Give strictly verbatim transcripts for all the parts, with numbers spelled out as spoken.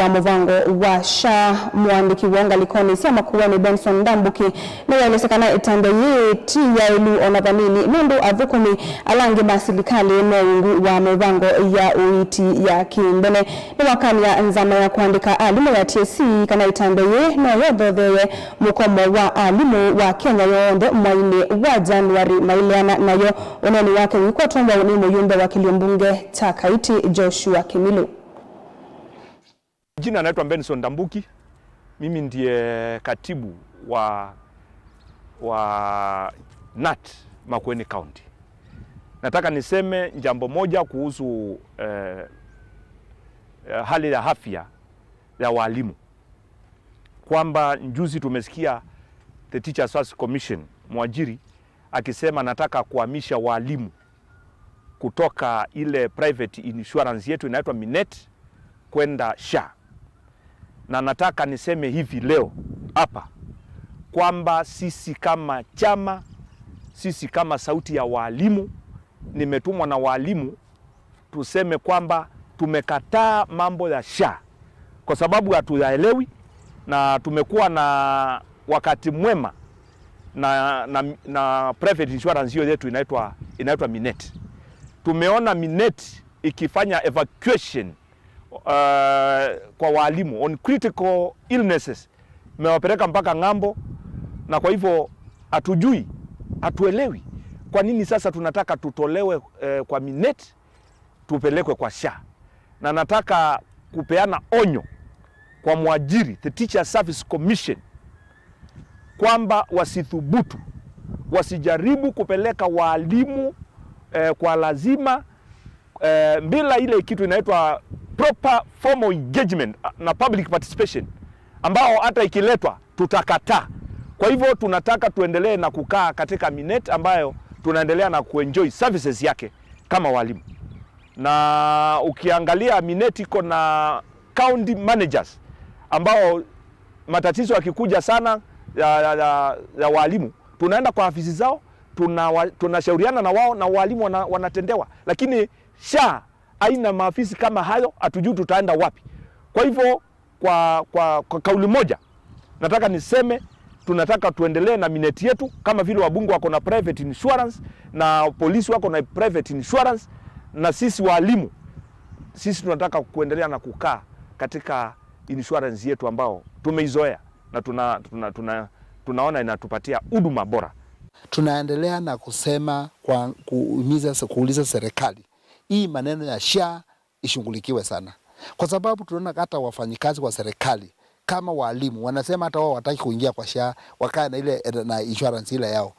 wa mũvango wa SHA. Mũandĩki wa ngalĩkonĩ sya Makueni, Benson Ndambuki, nĩwaelesya kana ĩtambya yĩĩ ti yaĩlu o na vanini, nũndũ athũkũmi ala angĩ ma silikalĩ me ungu wa mĩvango ya ũiiti ya kĩmbene. Nĩwakany'a nzama ya kũandĩka alimũ ya T S C kana ĩtambya yĩĩ no yothotheeye mũkomo wa alimũ wa Kenya yonthe mwainĩ wa January maileana nayo. Ũneeni wake wĩkwatwa vau nĩ mũyumbe wa kĩlio mbunge kya Kaiti, Joshua Kimilu. Jina naitwa Benson Ndambuki. Mimi ndiye katibu wa, wa nat Makueni County. Nataka niseme jambo moja kuhusu, eh, eh, hali ya afya ya walimu, kwamba juzi tumesikia the Teachers Service Commission, mwajiri, akisema nataka kuhamisha walimu kutoka ile private insurance yetu inaitwa Minet kwenda SHA. Na nataka niseme hivi leo hapa kwamba sisi kama chama, sisi kama sauti ya walimu, nimetumwa na walimu, tuseme kwamba tumekataa mambo ya SHA kwa sababu hatuyaelewi, na tumekuwa na wakati mwema na, na, na private insurance hiyo yetu inaitwa, inaitwa Minet. Tumeona Minet ikifanya evacuation, uh, kwa walimu on critical illnesses, imewapeleka mpaka ng'ambo, na kwa hivyo hatujui, hatuelewi kwa nini sasa tunataka tutolewe, eh, kwa Minet tupelekwe kwa SHA. Na nataka kupeana onyo kwa mwajiri, the Teacher Service Commission, kwamba wasithubutu, wasijaribu kupeleka walimu, eh, kwa lazima, eh, bila ile kitu inaitwa proper formal engagement, ah, na public participation, ambao hata ikiletwa tutakataa. Kwa hivyo tunataka tuendelee na kukaa katika Minet ambayo tunaendelea na kuenjoy services yake kama walimu. Na ukiangalia Minet iko na county managers ambao matatizo yakikuja sana ya, ya, ya, ya walimu, tunaenda kwa afisi zao, tunawa-, tunashauriana na wao na walimu wana-, wanatendewa. Lakini SHA haina maafisi kama hayo, hatujui tutaenda wapi. Kwa hivyo kwa, kwa, kwa kauli moja nataka niseme tunataka tuendelee na Minet yetu, kama vile wabunge wako na private insurance na polisi wako na private insurance, na sisi walimu, sisi tunataka kuendelea na kukaa katika insurance yetu ambao tumeizoea na tuna, tuna, tuna, tunaona inatupatia huduma bora. Tunaendelea na kusema kwa kuuliza, kuuliza serikali hii maneno ya SHA ishughulikiwe sana, kwa sababu tunaona hata wafanyikazi wa serikali kama walimu wanasema hata wao wataki kuingia kwa SHA, wakae na ile, na insurance ile yao.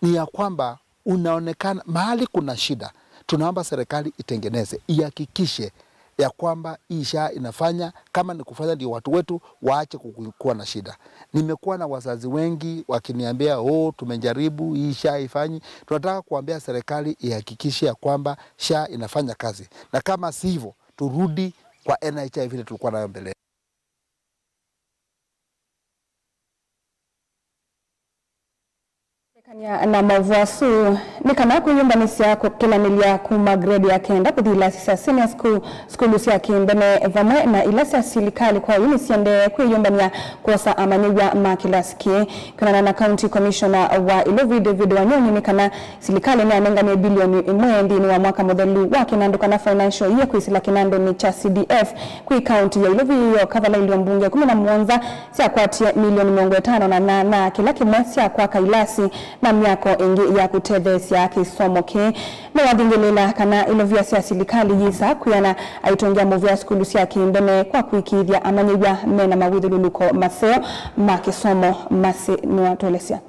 Ni ya kwamba unaonekana mahali kuna shida, tunaomba serikali itengeneze, ihakikishe ya kwamba hii SHA inafanya, kama ni kufanya ndio watu wetu waache kuku-, kuwa na shida. Nimekuwa na wazazi wengi wakiniambia, "Oh, tumejaribu, hii SHA haifanyi." Tunataka kuambia serikali ihakikishe ya kwamba SHA inafanya kazi, na kama si hivyo, turudi kwa N H I F vile tulikuwa nayo mbele. Kũlekany'a na maũvoo asu, nĩ kana kwĩyũmbanĩsya kũkĩlanĩlya kuma grade ya kenda kũthi ilasi sya senior school, sukulu sya kĩmbene vamwe na ila sya silikalĩ kwa yu nĩsiendee kwĩyũmbany'a kwosa amanyĩw'a ma kĩlasi kĩĩ. Kwĩanana na County Commissioner wa Ilovi, David Wanyonyi, nĩ kana silikalĩ nĩyanenganie bilioni ĩmwe nthĩnĩ wa mwaka mũthelu wa kĩnandũ kana financial year kwĩsĩla kĩnandũnĩ kya C D F kwĩ kaunti ya Ilovi yoka vala ilio mbunge kũmi na mũonza syakwatie milioni mĩongo ĩtano na nyanya kĩla kĩmwe sya kwaka ilasi na myako ĩngĩ ya kũtetheesya kĩsomo kĩĩ. Nĩwathingĩlĩĩla kana ilovia sya silikalĩ yĩsaa kwĩana aitũngĩa mũvea sukulu sya kĩmbene kwa kũĩkĩĩthya amanyĩw'a mena mawĩthyũlũlũko maseo ma kĩsomo. Masi nĩwatũelesya.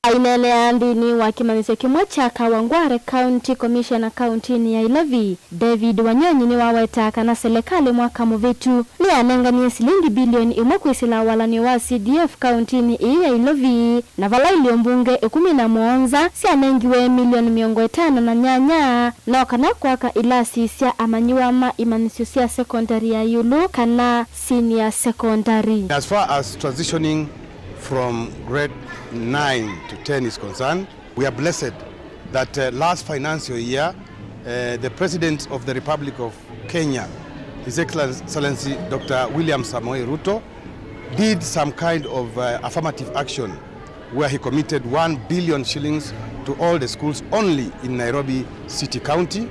Aineenea nthĩnĩ wa kĩmanyĩsyo kĩmwe kya Kawangware County Commissioner kauntinĩ ya Ilovi, David Wanyonyi nĩwawetaa kana selekalĩ mwaka mũvĩtu nĩyanenganie silingi bilioni ĩmwe kwĩsĩla walany'o wa C D F kauntinĩ ĩĩ ya Ilovi, na vala ilio mbunge ĩkũmi na mũonza syanengiwe milioni mĩongo ĩtano na nyanya no kana kwaka ilasi sya amanyĩw'a ma imanyĩsyo sya sekondari ya ĩũlũ kana senior secondary. As far as transitioning from grade nine to ten is concerned, we are blessed that, uh, last financial year, uh, the President of the Republic of Kenya His Excellency Doctor William Samoei Ruto did some kind of, uh, affirmative action where he committed one billion shillings to all the schools only in Nairobi City County.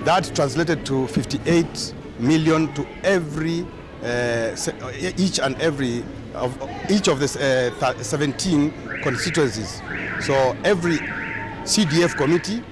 That translated to fifty-eight million to every, uh, se-, each and every of each of the, uh, th-, seventeen constituencies. So every C D F committee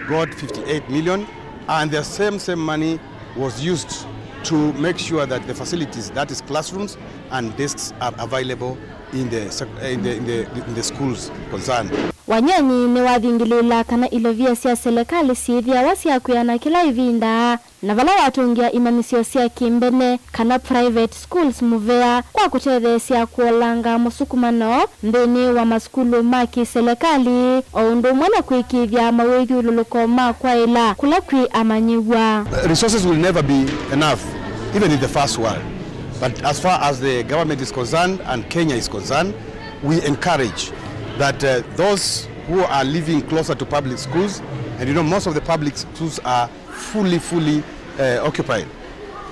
got fifty-eight million, and the same, same money was used to make sure that the facilities, that is classrooms and desks, are available in the sec-, in the, in the, in the schools concerned. Wanyonyi nĩwathingilĩĩla kana ilovia sya selekalĩ syĩthĩawa sya kwĩana kĩla ĩvinda, na vala watũngĩa imanyĩsyo sya kĩmbene kana private schools mũvea kwa kũtetheesya kũolanga mũsukumano nthĩnĩ wa masukulu ma kĩselekalĩ, o ũndũ ũmwe na kwĩkĩĩthya mawĩthyũlũlũko ma kwaĩla kũla kwĩ amanyĩw'a. Resources will never be enough, even in the first world. But as far as the government is concerned and Kenya is concerned, we encourage that, uh, those who are living closer to public schools, and you know, most of the public schools are fully, fully, uh, occupied.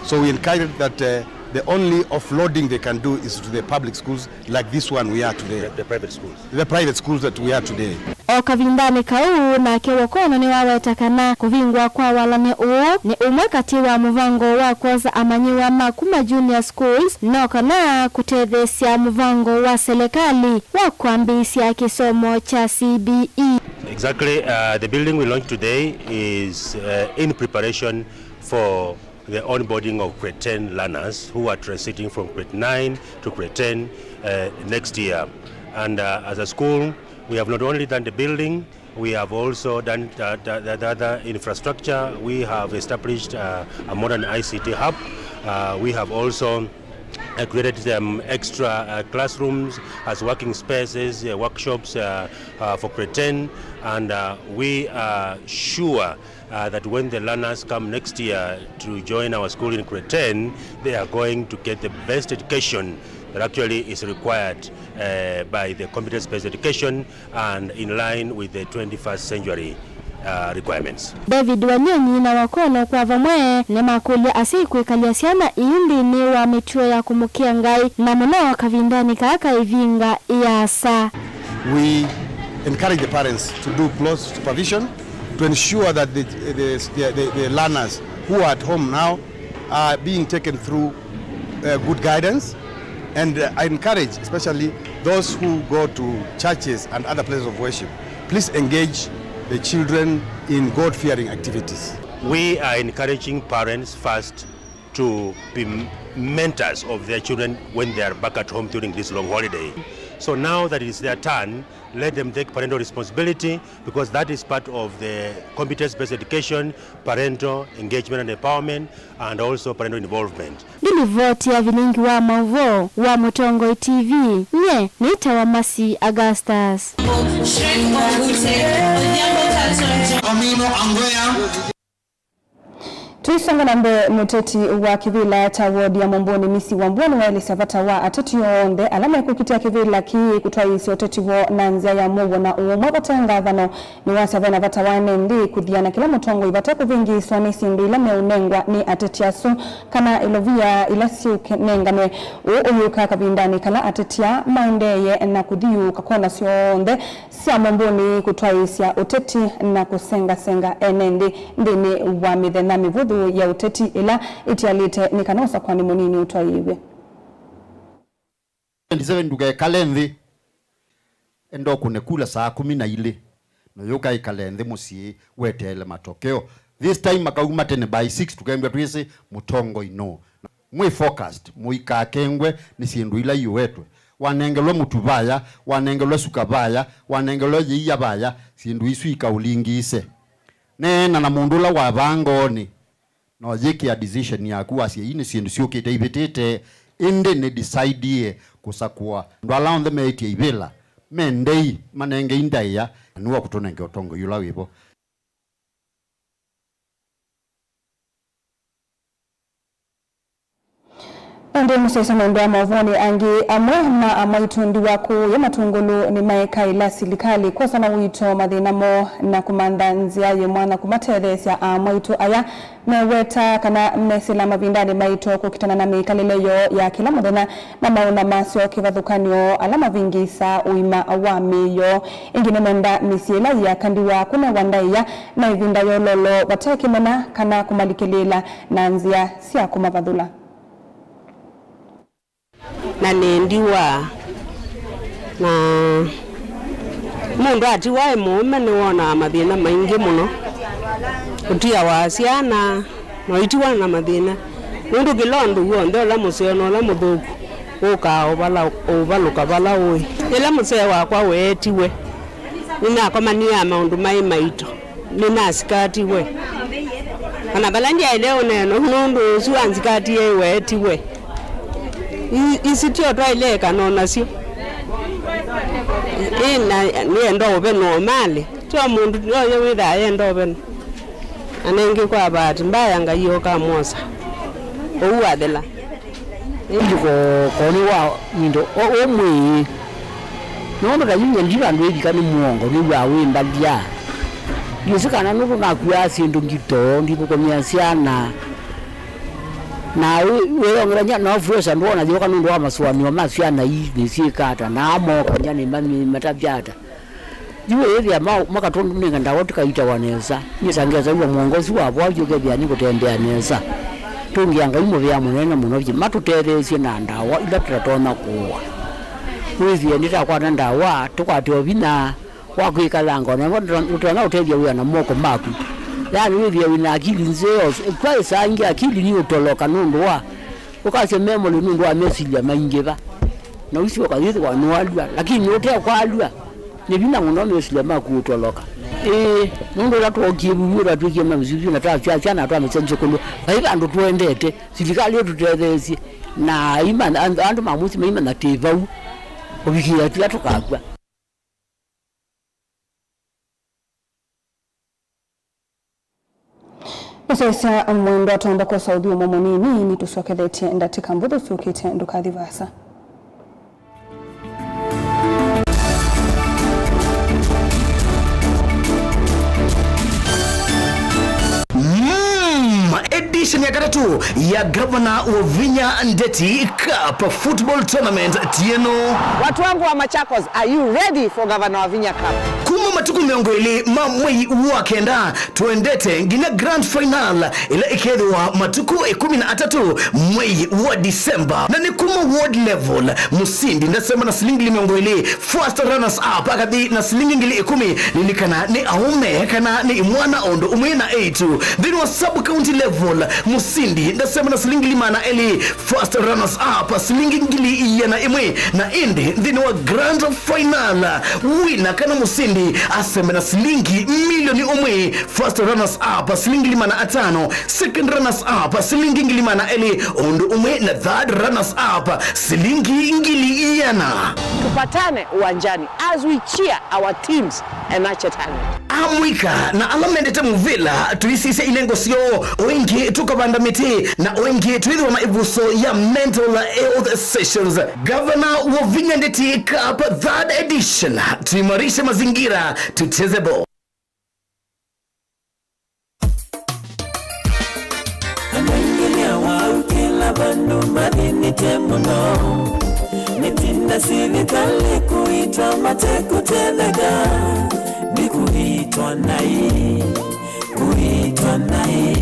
So we encourage that, uh, the only offloading they can do is to the public schools like this one we are today. The, the private schools. The private schools that we are today. O kavindanĩ kau, nake Wokono nĩwaweta kana kũvingwa kwa walany'o ũũ nĩ ũmwe katĩ wa mũvango wa kwosa amanyĩw'a ma kuma junior schools, no kana kũtetheesya mũvango wa selekalĩ wa kwambĩĩsya kĩsomo kya C B E. Exactly, uh, the building we launched today is, uh, in preparation for the onboarding of grade ten learners who are transiting from grade nine to grade ten, uh, next year. And, uh, as a school, we have not only done the building, we have also done, uh, the, the, the other infrastructure. We have established, uh, a modern I C T hub. Uh, we have also, uh, created, um, extra, uh, classrooms as working spaces, uh, workshops, uh, uh, for grade ten, and, uh, we are sure, uh, that when the learners come next year to join our school in grade ten, they are going to get the best education that actually is required, uh, by the competence-based education and in line with the twenty-first century, uh, requirements. David Wanyonyi na Wakono kwa vamwe nĩmakũlya asyai kwĩkalya syana ii nthĩnĩ wa mĩtuo ya kũmũkĩa Ngai, na mũno kavindanĩ kaa ka ĩvinga ĩasa. We encourage the parents to do close supervision to ensure that the, the, the, the, the learners who are at home now are being taken through, uh, good guidance, and, uh, I encourage especially those who go to churches and other places of worship, please engage the children in God-fearing activities. We are encouraging parents first to be m-, mentors of their children when they are back at home during this long holiday. So now that it is their turn, let them take parental responsibility, because that is part of the competence-based education, parental engagement and empowerment, and also parental involvement. Nĩ livoti ya vilingi wa maũvoo wa Mũtongoi T V, nye nĩtawa Mercy Augustus. Omino Angoya. Tũisonga na mbee, mũteti wa kĩvĩla kya wodi ya Mũmbũnĩ, Misi Wambua, nĩwaelesya vata wa ateti onthe ala mekwĩkĩtĩa kĩvĩla kĩĩ kũtwaĩĩsya ũteti woo na nzĩa ya mũuo na ũũmwe vate ngathano. Nĩwasya vena vata wa ene nthĩ kũthiana kĩla mũtongoi vate kũvĩngĩĩswa nĩ syĩndũ ila meũnengwa nĩ ateti asu kana ilovia ila syĩũnenganwe. Ũũ ũyũka kavindanĩ kala ateti aa maendeeye na kũthiũũka kona syonthe sya Mũmbũnĩ kũtwaĩĩsya ũteti na kũsengasenga ene nthĩ nthĩnĩ wa mĩthenya mĩvũthũ ya ũteti ĩla ĩtialĩte nĩ kana ũsakũani mũnini ũtwaĩĩw'e. Twenty-seven ndũkekale nthĩ, enda ũkũne kula saa kũmi na ilĩ, na ũyũka ĩkale nthĩ mũsyĩ weteele matokeo. This time makauma tene by six, tũkembwa twĩsĩ mũtongoi nũũ. Mwĩ focused, mũikakengwe nĩ syĩndũ ila iũetwe. Wanengelwa mũtu vaya, wanengelwa suka vaya, wanengelwa yĩia vaya, syĩndũ isu ikaũlingiise. Neena na mũndũ ũla wavaa ngoonĩ, na ũyĩkĩa decision yaku, wasya, "Ii nĩ syĩndũ syũkĩte ivĩtĩte, ĩndĩ nĩ decide-ĩe kũsakũa andũ ala onthe meĩtye ivĩla, me ndei, manengei ndaĩa, na nĩwe ũkũtũnenge ũtongoi ũla wĩ vo." Ĩndĩ mũsyaĩĩsya maũndũ ma maũvoonĩ angĩ, amwe ma amwaitũ ndiwa kũũya Matũngũlũ nĩmaekaĩla silikalĩ kwosa na ũito mathĩna moo na kũmantha nzĩa yĩ mwanya kũmatetheesya amwaitũ aya. Meweta kana mesĩla mavindanĩ maito kũkitana na mĩkalĩle yoo ya kĩla mũthenya na maũna masyo kĩvathũkany'o ala mavingisaa ũima wa mĩĩ yoo. Ĩngĩ nĩmenda mĩsyĩ ĩla yĩaka ndiwa kũnewa ndaĩa na ĩvinda ya ũlolo vate kĩmena kana kũmalikĩlĩĩla na nzĩa sya kũmavathũla. Na nĩ ndiwa. Na mũndũ atiwa e mũũme nĩwonaa mathĩna maingĩ mũno, ũtia wa syana, na ũitiwa na mathĩna, nũndũ kĩla ũndũ w'onthe ũla mũseo na ũla mũthũku wũkaa ũvala, ũvalũka vala ũĩ. Yĩla mũsee wakwa weetiwe, nĩnakomanie na maũndũ maĩ maito. Nĩnasikatiwe. Ona vala ndyaĩle ũneena, nũndũ ũsu wanzikatie weetiwe. I-, isi tyo twaĩle ĩkano nasyo. Ĩ, na nĩenda ũveno malĩ. Tyo mũndũ yoyo wĩthaa yenda ũveno. Na nengĩ kwa bahati mbaya Ngai ũkamwosa. Ũu wathela. Ĩndĩ ko-, konĩ wa indo o-, ũmwe. Nũndũ ta yu nyie ndi vandũ ĩthika nĩ mũongo, nĩw'aa wĩ mbalya. Ndiĩsĩ kana nũndũ nakuaa syĩndũ ngito, ndithũkũmĩa syana. Na wĩ-, wĩyongelany'a no fuesa ndwona yoka nũndũ wa masũanĩo ma syana ii nĩsyĩka ata, na amoka nja nĩ mami matavya ata. Yu ĩthĩa ma-, makatũnenga ndawa tũkaitawa nesa. Nyie ta ngesaw'a mũongo ũsu wa vwaũ ũkethĩa nĩkũtembea nesa. Tũngĩa Ngai mũvea mũnene mũno vyũ. Matũtetheesye na ndawa ila tũtatonya kũũa. Wĩthĩe nĩtakwata ndawa, tũkwate o vinya wa kwĩkalanga, o na vo tũtonya ũtethya wĩa na moko maku. Yaani wĩthĩe wĩ na akili nzeo, kwa ĩsaa ingĩ akili nĩũtoloka nũndũ wa ũkasya memory nũndũ wa mesilya maingĩva. Na ũisyoka yĩthĩwa nĩwalw'a, lakini ũte kwalw'a, nĩ vinya mũno mesilya maku ũtoloka. Ĩĩ, nũndũ ũla twookie vuvu twatw'ĩkie mavisusu na twasya syana twamĩsya nzũkũlũ, vai vandũ tũendete, silikalĩ ĩtũtetheesye, na aima-, andũ ma mũsyĩ maimanya twĩ vau kũvikĩĩa tila tũkakw'a. Mũsyaĩĩsya mwendwa, twamba kwosa ũthyũmũo mũnini, nĩtũsyokethetye ndatĩka mbũthũ syũkĩte, ndũkathi vaasa. Mm, edition ya katatũ ya Gavana Wavinya Ndeti Cup Football Tournament tieno. Watu wangu wa Machakos, are you ready for Governor Wavinya Cup? Kuma matukũ mĩongo ĩlĩ ma mwei wa kenda, tũendete nginya grand final ĩla ĩkethĩwa matukũ ĩkũmi na atatũ mwei wa December. Na nĩ kuma ward level, mũsindi ndasema na silingi ngili mĩongo ĩlĩ, first runners up akathi na silingi ngili ĩkũmi. Lilikana nĩ aũme kana nĩ imwana o ũndũ ũmwe na eĩtu. Nthĩnĩ wa sub county level, mũsindi ndasema na silingi ngili maana elĩ, first runners up silingi ngili iana ĩmwe, na ĩndĩ nthĩnĩ wa grand final, wina kana mũsindi asembe na silingi milioni ũmwe, first runners up silingi ngili maana atano, second runners up silingi ngili maana elĩ, ũndũ ũmwe na third runners up silingi ngili iana. Tupatane uwanjani as we cheer our teams and nurture talent. Amũika na ala mendete mũvĩla, tũisisya ilengo syoo, o ĩngĩ tũkavanda mĩtĩ, na o ĩngĩ twĩthĩwa na ĩvuso ya mental health sessions. Governor Wavinya Ndeti Cup third edition, tuimarishe mazingira, tucheze ball. Andũ aingĩ nĩawaũkĩla vandũ mathĩnĩtye mũno. Mĩtinda sivitalĩ kũitwa matekũtetheka, nĩ kũitwa naĩ, kũitwa naĩ.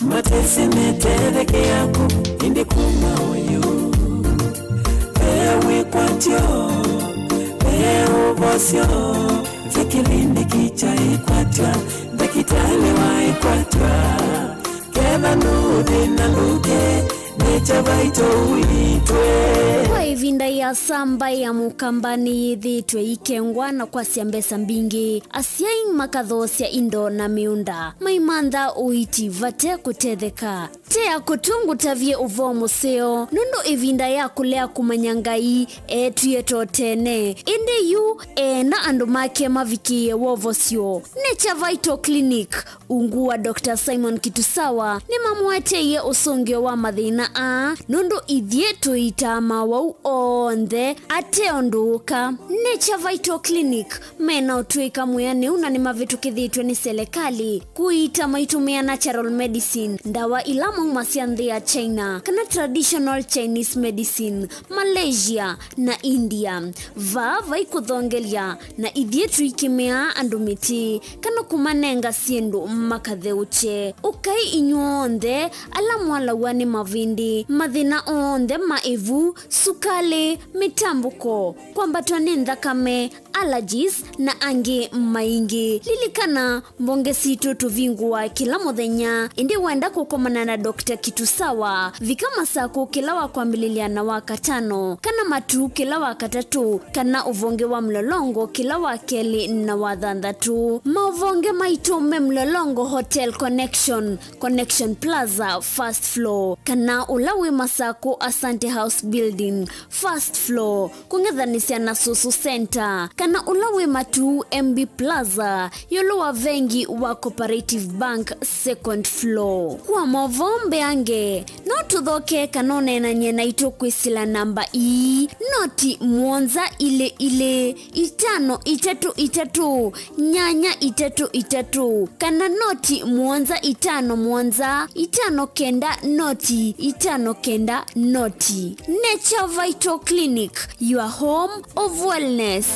Matesĩ metethekeaku ĩndĩ kuma ũyũ. Ve wĩkwatyo, ve ũvosyo, ve kĩlindĩki kya ĩkwatya, ndakĩtalĩ wa ĩkwatya. Ketha nũthĩna ndũke, nĩkya vaitũ ũitwe. Ĩvinda yĩasa mbaĩ ya Mũkamba nĩyĩthĩĩtwe ĩikengwa na kwasya mbesa mbingĩ. Asyai makathoosya indo na mĩũnda, maimantha ũiiti vate kũtetheka. Te akũtũ ngũtavye ũvoo mũseo, nũndũ ĩvinda ya kũlea kũmanya Ngai eetwie to tene. Ĩndĩ yu eena andũ make mavikĩĩe wovosyo. Nature Vital Clinic, ungu wa Doctor Simon Kitusawa, nĩmamũeteie ũsũngĩo wa mathĩna aa, nũndũ ithyĩ tũiitaa mawau onthe ate ũndũ ũka. Nature Vital Clinic mena ũtũĩka mwĩanĩu na nĩmavĩtũkĩthĩtw'e nĩ selekalĩ kũiita maitũmĩa natural medicine, ndawa ila maumasya nthĩ ya China, kana traditional Chinese medicine, Malaysia na India. Vaa vai kũthongelya, na ithyĩ tũikĩmĩaa andũ mĩtĩ, kana kũmanenga syĩndũ makatheũkye. Ũkai inyw'onthe ala mwalaw'a nĩ mavĩndĩ, mathĩna onthe ma ĩvu, sukalĩ, mĩtambũko, kwambatwa nĩ nthakame, allergies, na angĩ maingĩ. Lilikana, mbonge sitũ tũvingũaa kĩla mũthenya, ĩndĩ wenda kũkomana na Doctor Kitusawa, vika Masakũ kĩla wa kwambĩlĩlya na wa katano, kana Matuu kĩla wa katatũ, kana ũvonge wa Mlolongo kĩla wa kelĩ na wa thanthatũ. Maũvonge maitũ me Mlolongo Hotel Connection, Connection Plaza, first floor, kana ũla wĩ Masakũ Asante House Building, first floor, kũng'ethanĩsya na Susu Center, kana ũla wĩ Matuu M B Plaza, ĩũlũ wa vengi wa Cooperative Bank, second floor. Kwa maũvoo mbeange, no tũthoke kana ũneenany'e naitũ kwĩsĩla namba ii, noti mũonza ilĩ ilĩ, itano itatũ itatũ, nyanya itatũ itatũ, kana noti mũonza itano mũonza, itano kenda noti, itano kenda noti. Nature Vital Clinic, your home of wellness.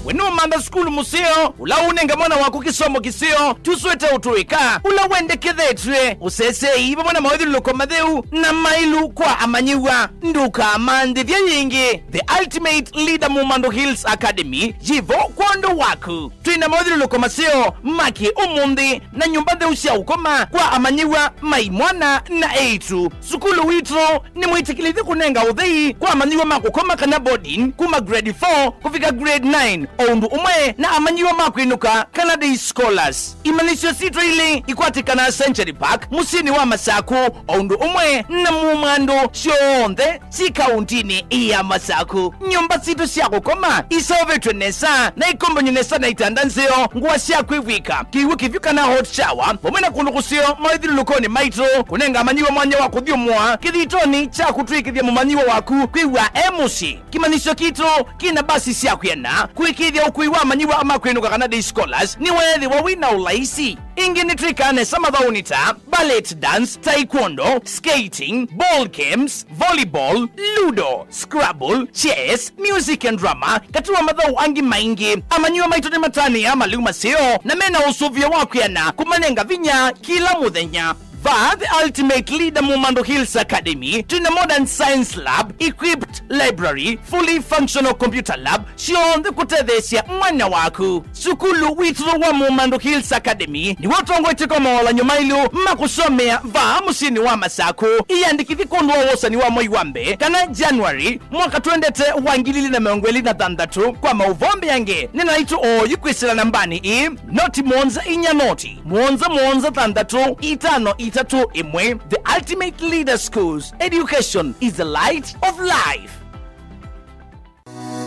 We nũmantha sukulu mũseo, ũla ũnenga mwana waku kĩsomo kĩseo, tũswete ũtũĩka, ũla wendekethetw'e, ũseseei vamwe na mawĩthyũlũlũko matheu na mailu kwa amanyĩw'a. Ndũkamanthĩthye yĩngĩ. The Ultimate Leader Mumando Hills Academy yĩvo kwondũ waku. Twĩ na mawĩthyũlũlũko maseo ma kĩ ũmũnthĩ na nyũmba ntheu sya ũkoma kwa amanyĩw'a ma imwana na eĩtu. Sukulu witũ nĩmwĩtĩkĩlĩthye kũnenga ũthei kwa amanyĩw'a ma kũkoma kana boarding kuma grade four kũvika grade nine, o ũndũ ũmwe na amanyĩw'a ma kwĩnũka kana day scholars. Imanyĩsyo sitũ ilĩ ikwatĩkanaa Century Park, mũsyĩnĩ wa Masakũ, o ũndũ ũmwe na Mumando syonthe syĩ kaũntĩnĩ ya Masakũ. Nyũmba sitũ sya kũkoma iseũvĩtw'e nesa na ikombany'e nesa na itanda nzeo, ngũa sya kwĩvw'ĩka, kĩw'ũ kĩvyũ kana hot shower, vamwe na kũndũ kũseo mawĩthyũlũlũkonĩ maitũ, kũnenga amanyĩw'a mwanya wa kũthyũmũa kĩthitonĩ kya kũtw'ĩkĩthya mũmanyĩw'a waku kwĩw'a e mũsyĩ. Kĩmanyĩsyo kitũ kĩna mbasi sya kwĩana kũĩkĩĩthya ũkui wa amanyĩw'a ma kwĩnũka kana day scholars nĩweethĩwa wĩ na ũlaisi. Ĩngĩ nĩtwĩkaa nesa mathaũnĩ ta ballet dance, taekwondo, skating, ball games, volleyball, ludo, scrabble, chess, music and drama, katĩ wa mathaũ angĩ maingĩ. Amanyĩw'a maitũ nĩmatanĩaa malĩu maseo na mena ũsũvĩo wa kwĩana kũmanenga vinya kĩla mũthenya. Vaa The Ultimate Leader Mumando Hills Academy, twĩna modern science lab, equipped library, fully functional computer lab, syonthe kũtetheesya mwana waku. Sukulu witũ wa Mumando Hills Academy nĩw'o ũtongoetye kwa mawalan'yo mailũ ma kũsomea vaa mũsyĩnĩ wa Masakũ. Ĩyandĩkĩthye kwondũ wa wosani wa mwei wa mbee kana January, mwaka twendete wa ngili ili na mĩongo ĩlĩ na thanthatũ. Kwa maũvoo mbeange, nĩ naitũ oyu kwĩsĩla nambanĩ ĩĩ, noti mũonza inya noti, mũonza mũonza thanthatũ, itano itatũ ĩmwe. The Ultimate Leader Schools, education is the light of life.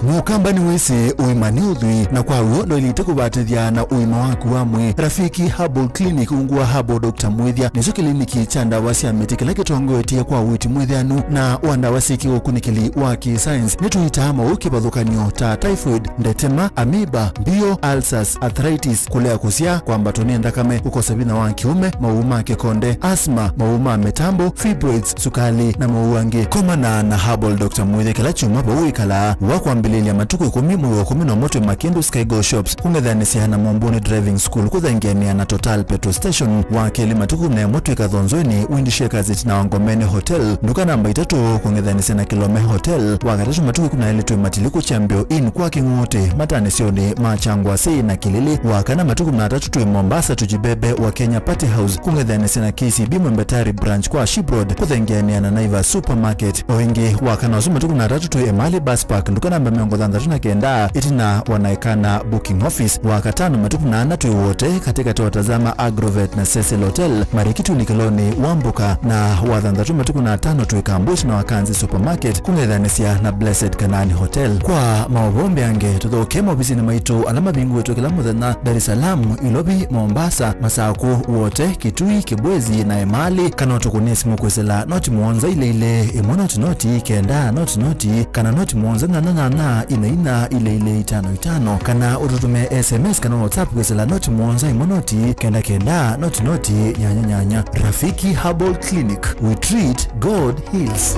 Mũkamba nĩwĩsĩ ũima nĩ ũthwii, na kwa w'o ndwaĩlĩte kũvatĩthya na ũima waku wa mwĩĩ. Rafiki Herbal Clinic ungu wa Herbal Doctor Mwĩthya nĩkyo kĩliniki kya ndawa sya mĩtĩ kĩla kĩtongoetye kwa ũiiti mwĩthĩanu na wa ndawa syĩ kĩũkunĩkĩli wa kĩ-science. Nĩtũitaa maũũ kĩvathũkany'o ta typhoid, ndetema, amoeba, mbio, ulcers, arthritis, kũlea kũsyaa, kwambatwa nĩ nthakame, kũkosa vinya wa kĩũme, maũũ ma kĩkonde, asthma, maũũ ma mĩtambo, fibroids, sukalĩ, na maũũ angĩ. Komana na Herbal Doctor Mwĩthya kĩla kyumwa vau wĩkalaa, wa kwambĩlĩlya Lĩlya matukũ ĩkũmi mwei wa ĩkũmi na ũmwe twĩ Makindu Skygo Shops, kũng'ethanĩsya na Mombuni Driving School, kũthengeanĩa na Total Petrol Station. Wa kelĩ matukũ kũmi na ĩmwe twĩ Kathonzweni, Windy Shakers ĩtina wa Ngomeni Hotel, nduka namba itatũ, kũng'ethanĩsya na Kilome Hotel. Wa katatũ matukũ ĩkũmi na elĩ twĩ Matiliku Champion Inn kwa Kĩng'ũtĩ, matanĩsyonĩ ma Kyangwasĩ na Kĩlĩlĩ. Wa kana matukũ kũmi na atatũ twĩ Mombasa Tujibebe wa Kenya Party House, kũng'ethanĩsya na K C B Mwembe Tayari Branch kwa Ship Road, kũthengeanĩa na Naivas Supermarket. O ĩngĩ, wa kana ũsu matukũ kũmi na atatũ twĩ Emali Bus Park, nduka namba mĩongo thanthatũ na kenda, ĩtina wa Naekana Booking Office. Wa katano matukũ kũmi na ana twĩ Wote, katĩkatĩ wa Tazama Agrovet na Cecil Hotel, marikituni kĩlonĩ wa Mbuka. Na wa thanthatũ matukũ kũmi na atano twĩ Kambush na Wakanzi Supermarket, kũng'ethanĩsya na Blessed Kanaani Hotel. Kwa maũvoo mbeange, tũthokee maovisinĩ maitũ ala mavingũĩtwe kĩla mũthenya, Dar es Salaam, Ilovi, Mombasa, Masaku, Wote, Kitui, Kibwezi na Emali, kana ũtũkũnĩe simũ kwĩsĩla noti mũonza ilĩ ilĩ, ĩmwe noti noti, kenda noti noti, kana noti mũonza nyanya nyanya, inya inya, ilĩ ilĩ, itano itano, kana ũtũtũmĩe S M S kana WhatsApp kwĩsĩla noti mũonza ĩmwe noti, kenda kenda, noti noti, nyanya nyanya. Rafiki Herbal Clinic, we treat, God heals.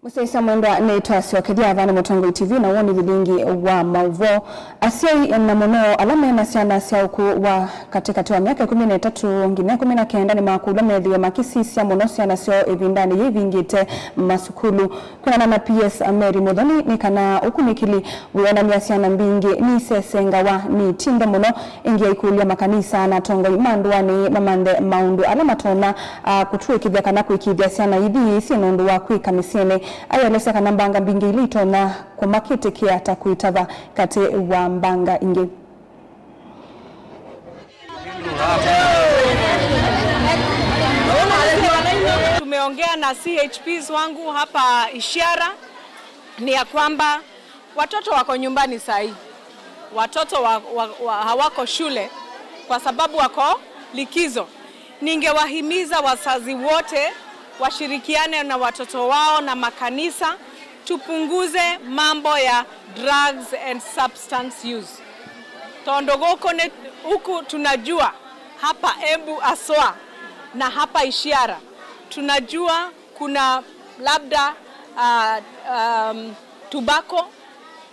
Mũsyaĩĩsya mwendwa, nĩtwasyokethya vaa nĩ Mũtongoi T V na woni vilingi wa maũvoo. Asyai na mũno ala me na syana sya ũkũũ wa katĩkatĩ wa myaka ĩkũmi na ĩtatũ nginya ĩkũmi na kenda nĩmakũlw'a methĩwe makĩsisya mũno syana syoo ĩvindanĩ yĩĩ ivingĩte masukulu. Kwĩanana na P S Mary Muthoni, nĩ kana ũkunĩkĩli wĩonany'a syana mbingĩ nisesengawa nĩ itindo mũno, ĩngĩ aikũlya makanisa na atongoi ma ndũanĩ mamanthe maũndũ ala matonya, a, kũtũĩkĩthya kana kũĩkĩĩthya syana ithi syĩ na ũndũ wa kwĩka mĩsyĩnĩ. Aielesya kana mbanga mbingĩ ila itonya kũmakĩtĩkĩa ta kwĩtava katĩ wa mbanga ingĩ. Tumeongea na C H Ps wangu hapa Ishara, ni ya kwamba watoto wako nyumbani saa hii. Watoto wa, wa, wa, hawako shule kwa sababu wako likizo. Ningewahimiza wazazi wote washirikiane na watoto wao na makanisa, tupunguze mambo ya drugs and substance use. Tondũ gũkũ nĩ, huku tunajua hapa Embu aswa na hapa Ishara, tunajua kuna labda, ah, um, tobacco.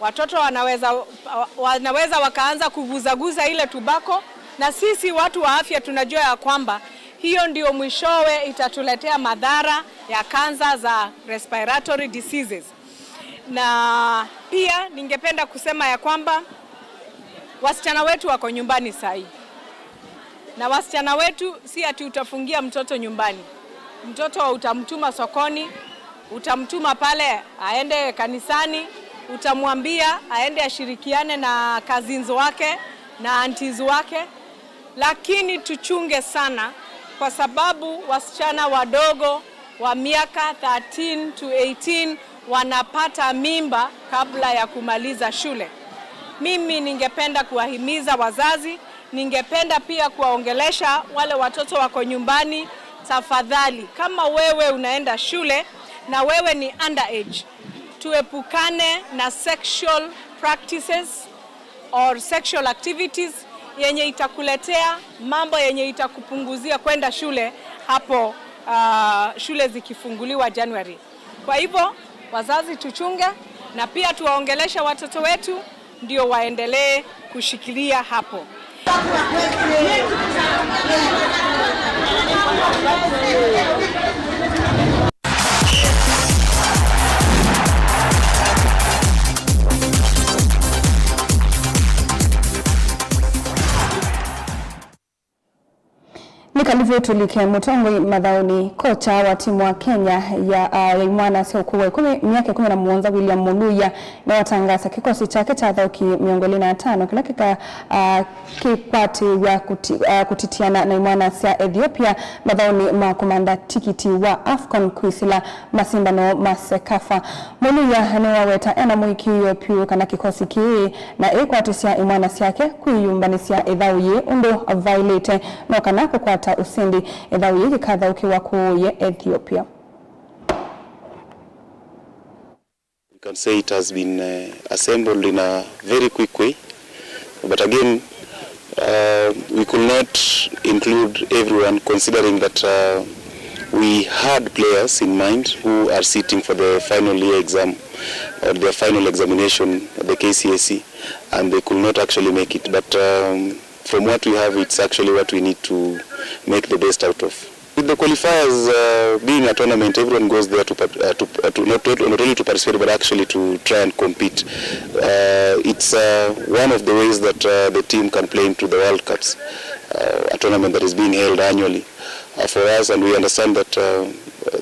Watoto wanaweza, wanaweza wakaanza kuguzaguza ile tobacco, na sisi watu wa afya tunajua ya kwamba hiyo ndio mwishowe itatuletea madhara ya kansa za respiratory diseases. Na pia ningependa kusema ya kwamba wasichana wetu wako nyumbani saa hii. Na wasichana wetu, si ati utafungia mtoto nyumbani. Mtoto utamtuma sokoni, utamtuma pale aende kanisani, utamwambia aende ashirikiane na cousins wake na aunties wake. Lakini tuchunge sana, kwa sababu wasichana wadogo wa miaka thirteen to eighteen wanapata mimba kabla ya kumaliza shule. Mimi ningependa kuwahimiza wazazi, ningependa pia kuwaongelesha wale watoto wako nyumbani, tafadhali, kama wewe unaenda shule na wewe ni underage, tuepukane na sexual practices or sexual activities yenye itakuletea mambo yenye itakupunguzia kwenda shule hapo, ah, shule zikifunguliwa January. Kwa hivyo, wazazi tuchunge na pia tuwaongeleshe watoto wetu ndio waendelee kushikilia hapo. Nĩ kalivu tũlike mũtongoi mathaũnĩ. Kocha wa timu wa Kenya ya, ah, ya imwana sya ũkũũ wa ĩkũmi, myaka ĩkũmi na mũonza, William Muluya, nĩwatangaasa kĩkosi kyake kya athaũki mĩongo ĩlĩ na atano kĩla kĩka, ah, kĩkwatĩw'a kũti-, ah, kũtitiana na imwana sya Ethiopia mathaũnĩ ma kũmantha tikiti wa AFCON kwĩsĩla masindano ma CECAFA. Muluya nĩwaweta ena mũĩkĩĩo vyũ kana kĩkosi kĩĩ na ĩkwatĩsya imwana syake kwĩyũmbanĩsya ĩthaũ yĩĩ ũndũ vaĩlĩte, no kana kũkwata ũsindi. Ĩthaũ yĩĩ yĩkathaũkĩwa kũũ yĩ Ethiopia? You can say it has been, uh, assembled in a very quick way. But again, uh, we could not include everyone, considering that uh, we had players in mind who are sitting for the final year exam or their final examination at the K C S E, and they could not actually make it. But um, from what we have, it's actually what we need to make the best out of. With the qualifiers uh, being a tournament, everyone goes there to, part- uh, to, uh, to not, not only to participate but actually to try and compete. Uh, it's uh, one of the ways that uh, the team can play into the World Cups, uh, a tournament that is being held annually uh, for us, and we understand that uh,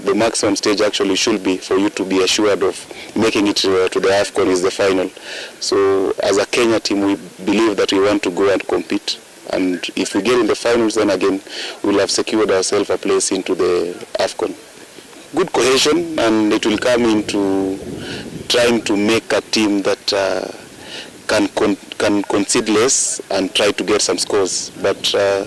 the maximum stage actually should be for you to be assured of making it uh, to the AFCON is the final. So as a Kenya team, we believe that we want to go and compete. And if we get in the finals, then again, we will have secured ourselves a place into the AFCON. Good cohesion, and it will come into trying to make a team that uh, can con- can concede less and try to get some scores. But uh,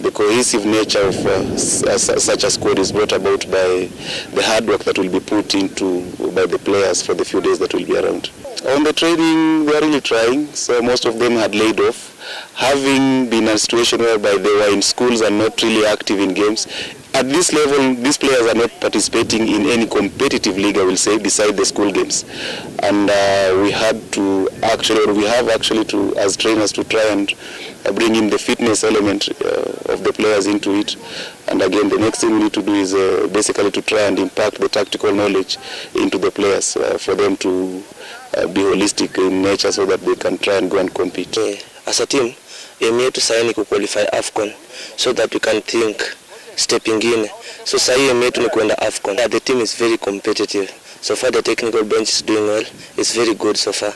the cohesive nature of uh, s- uh, su- such a squad is brought about by the hard work that will be put into by the players for the few days that will be around. On the training, they are really trying. So most of them had laid off, having been in a situation whereby they were in schools and not really active in games. At this level, these players are not participating in any competitive league, I will say, beside the school games. And uh, we had to actually, or we have actually to, as trainers, to try and uh, bring in the fitness element uh, of the players into it. And again, the next thing we need to do is uh, basically to try and impact the tactical knowledge into the players uh, for them to uh, be holistic in nature so that they can try and go and compete. Eh, as a team, aim yetu sahi ni kuqualify AFCON so that we can think step ingine. So sahi aim yetu ni kwenda AFCON. Yeah, the team is very competitive. So far the technical bench is doing well. It's very good so far.